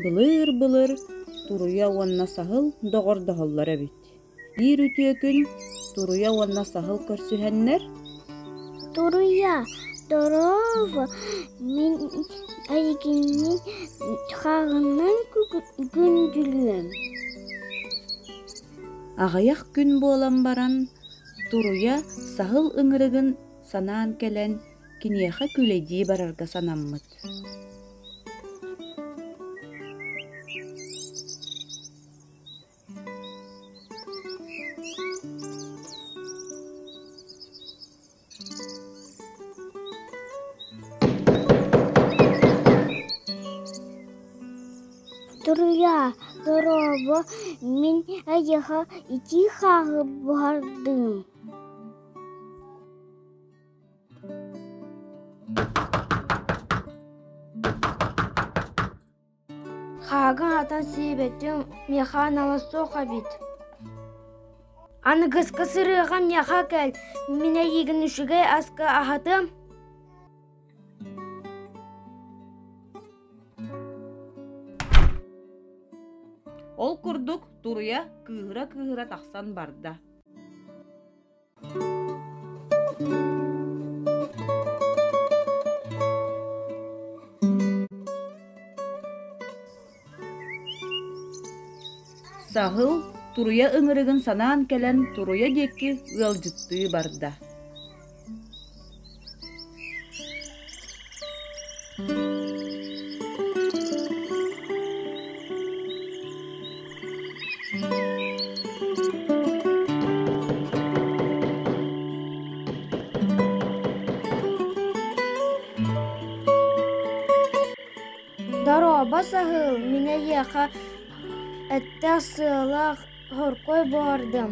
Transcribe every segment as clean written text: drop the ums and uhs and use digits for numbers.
Былыр-былыр туруйа уонна саһыл доҕордоһоллор эбит. Биир үтүө күн туруйа уонна саһыл көрсүһэннэр Туруйа, дорообо, мин эйигинниин хаҕынан күндүлүөм. Аҕыйах күн буолан баран, туруйа саһыл ыҥырыгын санаан кэлэн, киниэхэ күүлэйдии барарга санаммыт. Туруйа, дорообо, мин эйиэхэ итии хааһы буһардым. Хаагын атан сиэбэтим, миэхэ анала суох эбит. Аныгыскы сырыыга миэхэ кэл, мин эйиигин үчүгэй аска аһатыам. Ол курдук туруйа кыыһыра-кыыһыра тахсан барда. Саһыл туруйа ыҥырыгын санаан кэлэн туруйа диэки ыалдьыттыы барда. Дорообо саһыл, мин эйиэхэ эттээх сыалаах хоркой буһардым.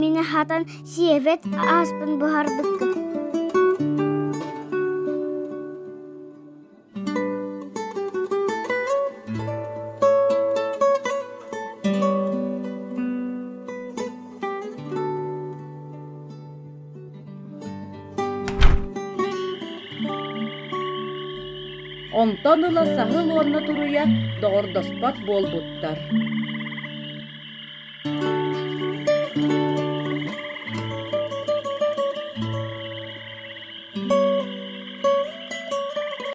Мин аһатан сиэбэт ааспын буһарбыккын. Онтон ыла саһыл уонна туруйа доҕордоспот буолбуттар.